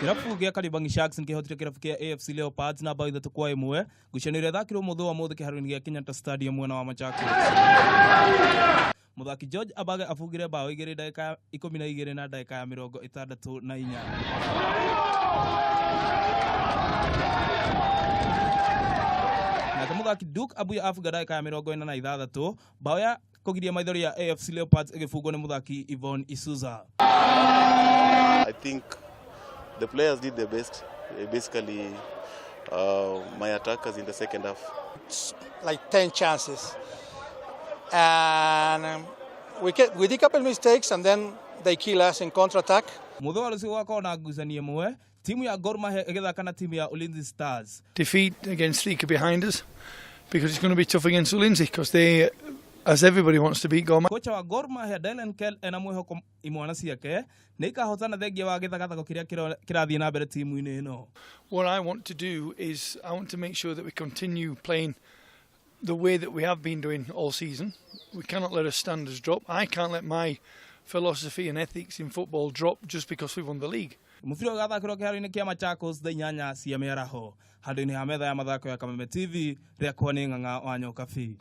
Kĩrabu gĩa Kariobangi Sharks nĩkĩhotire kĩrabu kĩa AFC Leopards na bao 3-1 ngucanio ĩrĩa ĩthakirwo mũthĩ wa mũthĩ kĩharo-inĩ gĩa Kenyatta Stadium mwena wa Machakos. Mũthaki George Abage abungire bao 2 ndagĩka ya 12 na ndagĩka ya 64. Nake mũthaki Duke Abuya abunga ndagĩka ya 46 bao ya kũgiria maithori ya AFC Leopards ĩgĩbungwo nĩ mũthaki Yvonne Isuza. I think the players did their best. Basically, my attackers in the second half. It's like 10 chances. And we did a couple mistakes and then they kill us in counter-attack. Mũthĩ wa rũciũ gũgakorwo na ngucanio ĩmwe timu ya Gor Mahia ĩgĩthaka na timu ya Ulinzi Stars. Defeat against Thika behind us because it's going to be tough against Ulinzi because they, as everybody wants to beat Gor Mahia. Kocha wa Gor Mahia Dylan Kell ena mwĩhoko imwana ciake nĩ ikahotana thengia wa gĩthagathako kĩrĩa kĩrathiĩ na mbere timu-inĩ ĩno. What I want to do is I want to make sure that we continue playing the way that we have been doing all season. We cannot let our standards drop. I can't let my philosophy and ethics in football drop just because we won the league. Mũbira ũgathakĩrwo kĩharo-inĩ kĩa Machakos thaa 8 cia mĩaraho. Handũ-inĩ ha metha ya mathako ya Kameme TV, rĩakwa nĩ Ng'ang'a wa Nyokabi.